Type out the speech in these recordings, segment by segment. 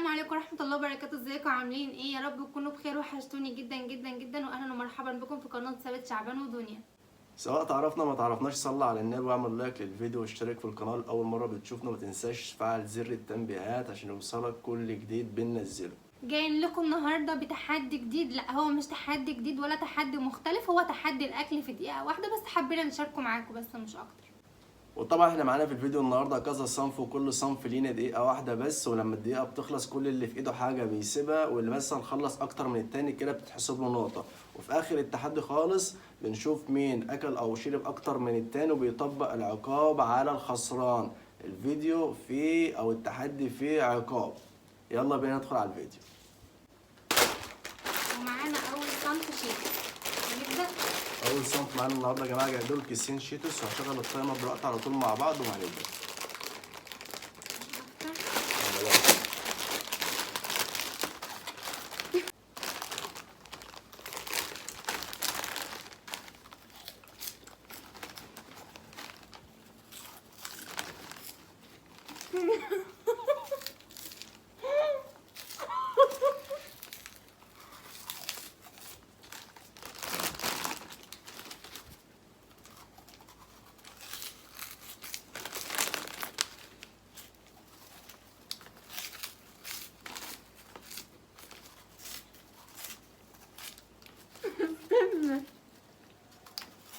السلام عليكم ورحمة الله وبركاته. ازيكم عاملين ايه؟ يا رب تكونوا بخير. وحشتوني جدا جدا جدا، واهلا ومرحبا بكم في قناة ثابت شعبان ودنيا. سواء تعرفنا ما تعرفناش، صلى على النبي واعمل like للفيديو واشترك في القناة لأول مرة بتشوفنا، وما تنساش تفعل زر التنبيهات عشان يوصلك كل جديد بننزله. جايين لكم النهارده بتحدي جديد. لا هو مش تحدي جديد ولا تحدي مختلف، هو تحدي الاكل في دقيقة واحدة بس، حبينا نشاركه معاكم بس مش اكتر. وطبعا احنا معانا في الفيديو النهارده كذا صنف، وكل صنف لينا دقيقة واحدة بس، ولما الدقيقة بتخلص كل اللي في ايده حاجة بيسيبها، واللي مثلا خلص اكتر من التاني كده بتتحسب له نقطة. وفي اخر التحدي خالص بنشوف مين اكل او شرب اكتر من التاني، وبيطبق العقاب على الخسران. الفيديو فيه او التحدي فيه عقاب. يلا بينا ندخل على الفيديو. ومعانا اول صنف شيتوس. نبدا. اول صنف معانا النهارده يا جماعة جايب لكم كيسين شيتوس، وهشغل ال timer دلوقتي على طول مع بعض وهنبدا. أفتح.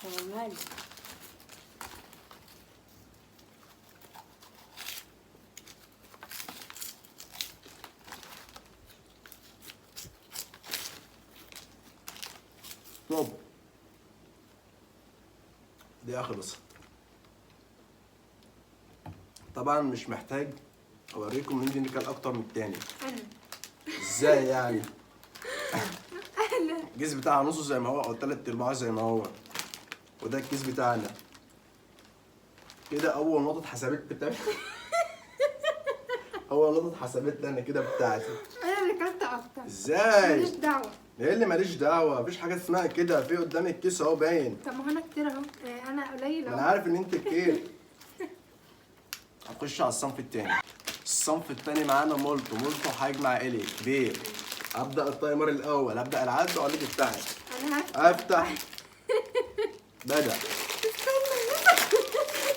هو مالي؟ طب دي خلصت. طبعا مش محتاج اوريكم مين اللي كان اكتر من التاني. انا ازاي يعني؟ الكيس بتاعها نصه زي ما هو او تلات ارباعه زي ما هو، وده الكيس بتاعنا كده. اول نقطة اتحسبت بتاعتي. اول نقطة اتحسبت لي انا كده بتاعتي. انا اللي كلت اكتر. ازاي؟ ماليش دعوه. ايه اللي ماليش دعوة؟ مفيش حاجة اسمها كده، في قدامي الكيس اهو باين. طب ما هو انا كتير اهو. انا قليل ما انا اهو. عارف ان انت كتير. هنخش على الصنف التاني. الصنف التاني معانا مولتو. مولتو حجم عائلي كبير. ابدا ال timer الاول، ابدا العد واقول لك افتحي. انا هفتح. افتح. بدا. استنى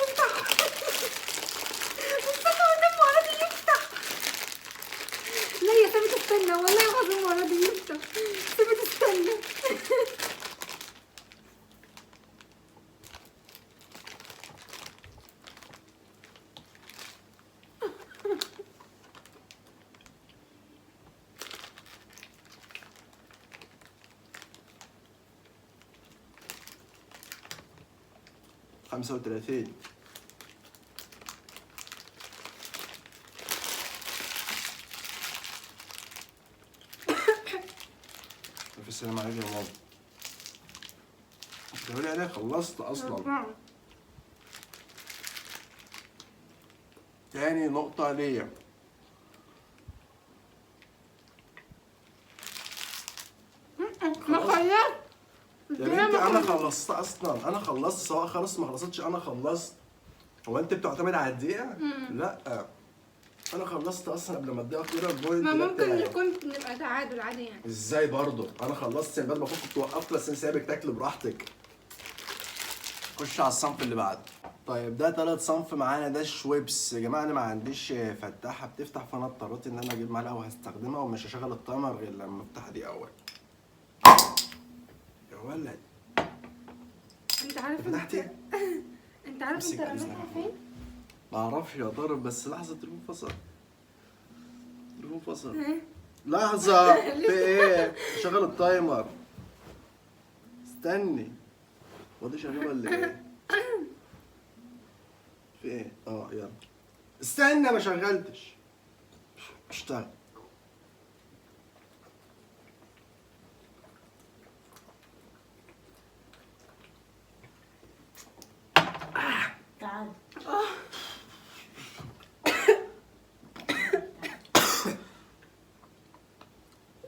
افتح. استنى والنبي ما راضي يفتح. لا يا ثابت استنى، والله العظيم ما راضي يفتح. ثابت استنى. خمسة وتلاتين. ألف السلامة عليك يا ماما. بتقولي عليها خلصت أصلا. تاني نقطة ليا. ما خلصت يا بنتي انا خلصت اصلا، انا خلصت، سواء خلصت ما خلصتش انا خلصت. هو انت بتعتمد على الدقيقة؟ لا انا خلصت اصلا قبل ما الدقيقة تضرب. point ما ده ممكن بتاعي. يكون نبقى تعادل عادي يعني. ازاي برضه؟ انا خلصت يعني، بدل ما كنت وقفت، بس انا سايبك تاكل براحتك. خش على الصنف اللي بعده. طيب ده تالت صنف معانا، ده الشويبس. يا جماعة انا ما عنديش فتاحه بتفتح، فانا اضطريت ان انا اجيب معلقه وهستخدمها، ومش هشغل ال timer غير لما افتح دي اول. يا ولد انت عارف فتحتي؟ انت عارف امسك انت بإذنك. رميتها فين؟ ما اعرفش يا طارق، بس لحظة التليفون فصل. التليفون فصل. إيه؟ لحظة في ايه؟ شغل ال timer. استني، هو ده شغال ولا ايه؟ في ايه؟ يلا استنى، ما شغلتش. اشتغل. تعال.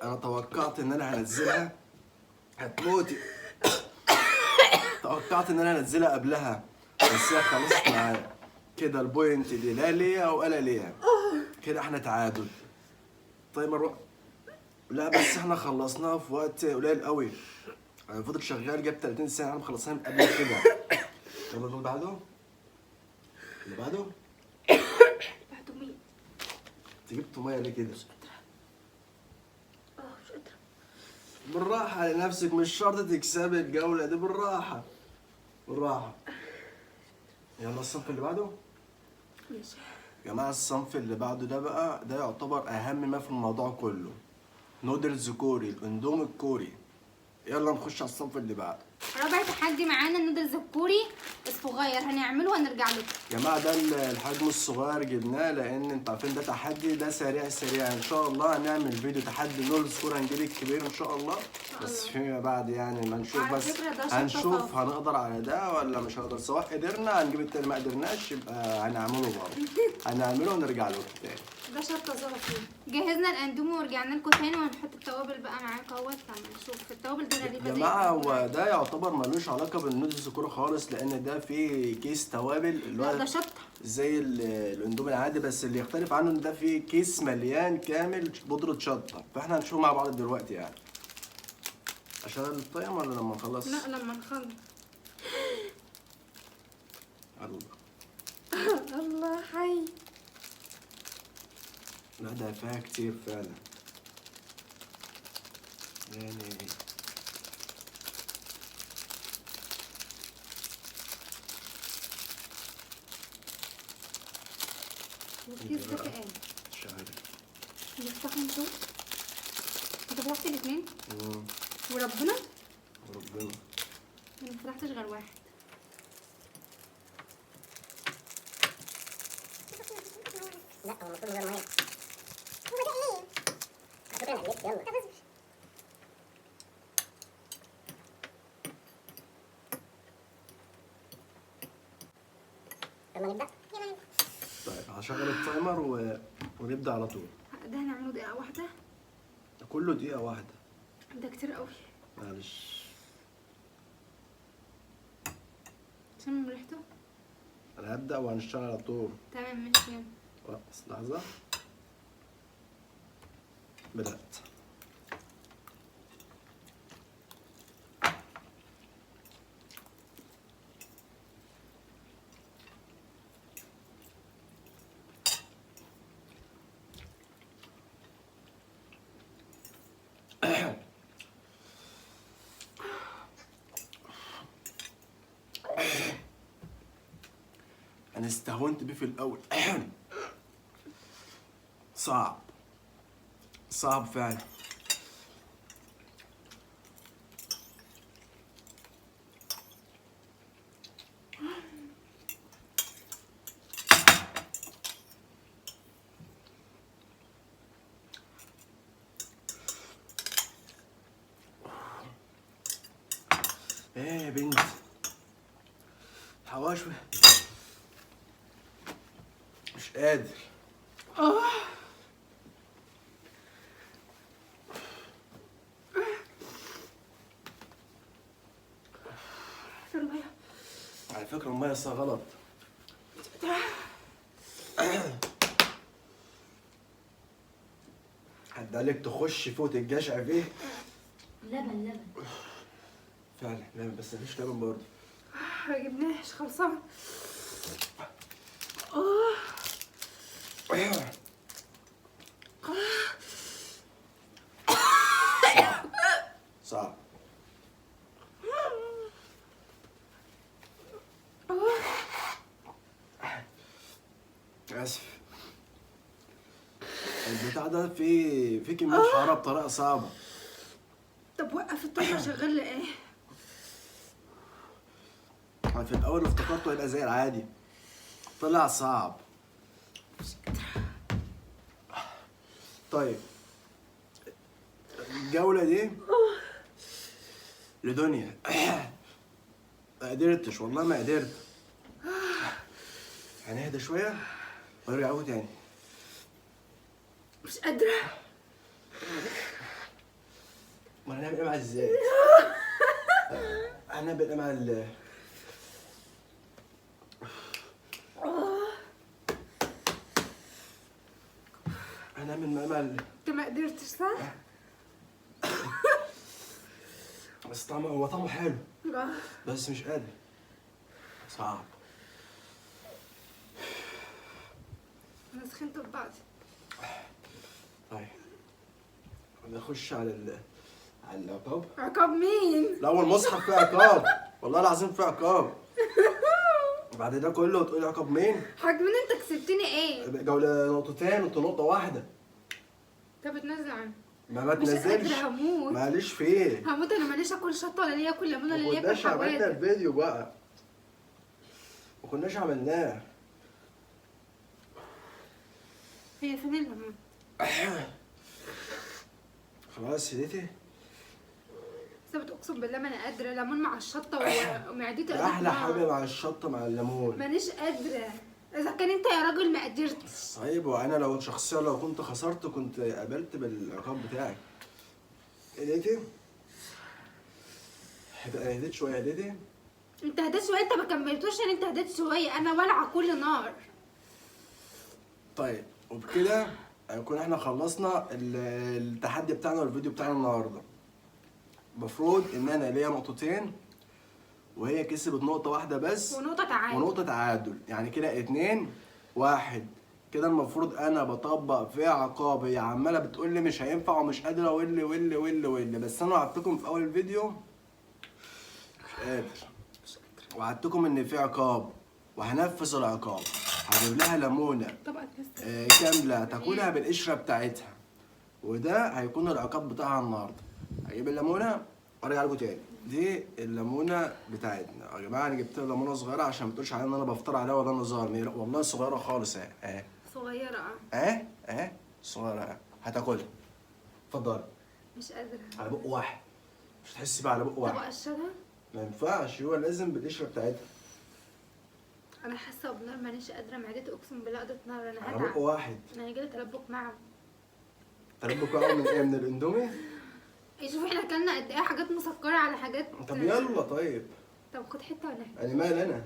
انا توقعت ان انا هنزلها هتموتي. توقعت ان انا هنزلها قبلها، بس هي خلصت معايا كده. ال point دي لا ليا ولا ليا، كده احنا تعادل. timer وقت. لا بس احنا خلصناها في وقت قليل قوي. انا فضل شغال جاب 30 سنة، انا مخلصها من قبل كده. يلا اللي بعده، اللي بعده. بعده مين؟ انت جبت مية ليه كده؟ مش قادرة. مش قادرة. بالراحة على نفسك، مش شرط تكسبي الجولة دي، بالراحة بالراحة. يلا الصنف اللي بعده. ماشي يا جماعة، الصنف اللي بعده ده بقى، ده يعتبر أهم ما في الموضوع كله، نودلز كوري، الأندومي الكوري. يلا نخش على الصنف اللي بعده. رابع تحدي معانا النودلز الكوري الصغير، هنعمله وهنرجع لكم. يا جماعة ده الحجم الصغير جبناه لأن انتوا عارفين ده تحدي، ده سريع سريع. إن شاء الله هنعمل فيديو تحدي نودلز كوري، هنجيب الكبير إن شاء الله، بس فيما بعد يعني ما نشوف، بس هنشوف هنقدر على ده ولا مش هنقدر. سواء قدرنا هنجيب التاني، ما قدرناش يبقى هنعمله برضه، هنعمله ونرجع لكم تاني. ده شطه صافي. جهزنا الاندومي ورجعنا لكم تاني، وهنحط التوابل بقى معاكم اهوت. نشوف التوابل دي غريبة يا جماعة. هو ده يعتبر ملوش علاقة بالنودلز كوري خالص، لان ده فيه كيس توابل اللي هو ده شطه زي الاندومي العادي، بس اللي يختلف عنه ان ده فيه كيس مليان كامل بودره شطه. فاحنا هنشوف مع بعض دلوقتي يعني. اشغل ال timer ولا لما نخلص؟ لا لما نخلص. الله الله حي. لا ده فيها كتير فعلا يعني. والكيس ده ايه؟ مش عارف. نفتحه نشوف. انت فتحت الاثنين؟ وربنا؟ وربنا انا ما فتحتش غير واحد. لا هو المفروض من غير مية. هو ده ايه؟ على فكرة انا قلبت. يلا طب اصبر. يلا نبدا. طيب هشغل ال timer ونبدا على طول. ده هنعمله دقيقة واحدة؟ ده كله دقيقة واحدة. ده كتير قوي. معلش. شم ريحته؟ انا هبدا وهنشتغل على طول. تمام ماشي يلا. بس لحظة. بدأت. أنا استهونت بيه في الأول. صعب صعب فعلا. ايه يا بنت حواشي، مش قادر. على فكرة المية لسه غلط. حد قالك تخش فوق الجشع فيه؟ لبن لبن فعلا لبن، بس مفيش لبن برضه. ما جبناش خلصان. صعب صعب. اسف. البتاع ده في كمية حرارة بطريقة صعبة. طب وقف الطاسة شغال ايه؟ انا في الأول افتكرته هيبقى زي العادي، طلع صعب. طيب الجولة دي لدنيا. ما قدرتش والله ما قدرت. هنهدى شوية ونرجع تاني. مش قادرة. ما هنعمل ايه مع ازاي؟ هنعمل ايه مع ال انا من امل. انت ما قدرتش صح؟ بس طعمه، هو طعمه حلو بس مش قادر، صعب. انا سخنت ببعض. طيب نخش على على العقاب. عقاب مين؟ لا هو المصحف فيه عقاب، والله العظيم فيه عقاب. بعد ده كله تقول عقاب مين؟ حاج مين؟ انت كسبتني ايه؟ جولة نقطتين وانت نقطة واحدة. طب اتنزل عنه. ما تنزلش. مش قادرة، هموت. معلش في ايه؟ هموت انا، ماليش اكل شطة ولا ليا اكل ليمون ولا ليا اكل ما كناش عملنا حوادق. الفيديو بقى، ما كناش عملناه. هي فين الليمون؟ خلاص هديتي؟ بس اقسم بالله ما انا قادرة، ليمون مع الشطة ومعدتي ده احلى حاجة مع الشطة مع الليمون. مانيش قادرة. إذا كان أنت يا راجل ما قدرتش. طيب وأنا لو شخصيا لو كنت خسرت كنت قبلت بالعقاب بتاعي. هديتي؟ هديت شوية. هديتي؟ أنت هديت شوية، أنت ما كملتوش عشان أنت هديت شوية، أنا والعة كل نار. طيب وبكده هنكون إحنا خلصنا التحدي بتاعنا والفيديو بتاعنا النهاردة. المفروض إن أنا ليا نقطتين وهي كسبت نقطة واحدة بس، ونقطة تعادل، ونقطة تعادل، يعني كده 2-1. كده المفروض أنا بطبق في عقابي. عمالة بتقول لي مش هينفع ومش قادرة واللي واللي واللي واللي، بس أنا وعدتكم في أول الفيديو مش قادر، وعدتكم إن في عقاب وهنفذ العقاب. هجيب لها ليمونة كاملة تاكلها بالقشرة بتاعتها، وده هيكون العقاب بتاعها النهاردة. هجيب الليمونة وارجع لكم تاني. دي الليمونه بتاعتنا يا جماعة. انا جبت لها ليمونه صغيرة عشان ما تقولش عليا ان انا بفطر عليها ولا انا ظالم. والله صغيرة خالص اهي اهي، صغيرة اهي اهي صغيرة اهي. هتاكلها، اتفضلي. مش قادرة. على بق واحد، مش هتحسي بقى. على بق واحد. طب اقشرها؟ ما ينفعش، هو لازم بالقشره بتاعتها. انا حاسه بنار، مانيش قادرة، معدتي اقسم بالله قضت نار. انا على بق واحد. انا هيجيلي تلبك معه. تلبك معه من ايه؟ من الاندومي؟ شوف احنا اكلنا قد ايه حاجات مسكره على حاجات. طب يلا. طيب طب خد حتة ولا حتة؟ انا مال انا،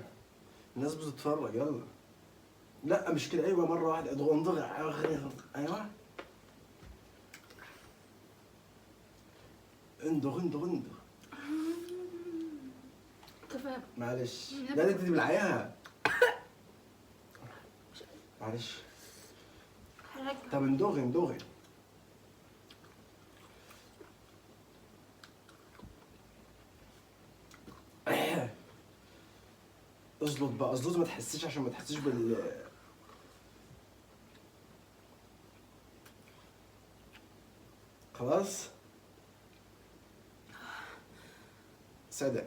الناس بتتفرج. يلا. لا مش كده، ايوه مرة واحدة. اضغط، ايوه اندغ اندغ اندغ. كفاية معلش. لا انت تبلعيها. معلش. طب اندغي اندغي. ازلط بقى، ازلط، ما تحسيش عشان ما تحسيش بال. خلاص صدقت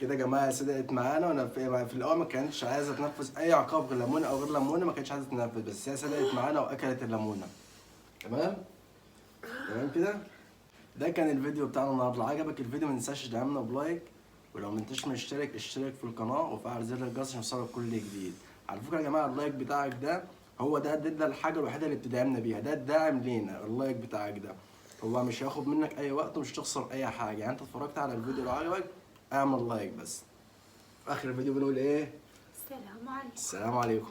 كده يا جماعة، صدقت معانا. وانا في الاول ما كانتش عايزه تنفذ اي عقاب غير ليمونه او غير ليمونه، ما كانتش عايزه تنفذ، بس هي صدقت معانا واكلت الليمونه. تمام تمام كده. ده كان الفيديو بتاعنا النهارده. عجبك الفيديو ما تنساش تدعمنا ب like، ولو ما انتش مشترك اشترك في القناة وفعل زر الجرس عشان يوصلك كل جديد. على فكرة يا جماعة ال like بتاعك ده هو ده الحاجة الوحيدة اللي بتدعمنا بيها، ده الداعم لينا. ال like بتاعك ده هو مش هياخد منك اي وقت ومش هتخسر اي حاجة. يعني انت اتفرجت على الفيديو لو عجبك اعمل like بس. في اخر الفيديو بنقول ايه؟ السلام عليكم. السلام عليكم.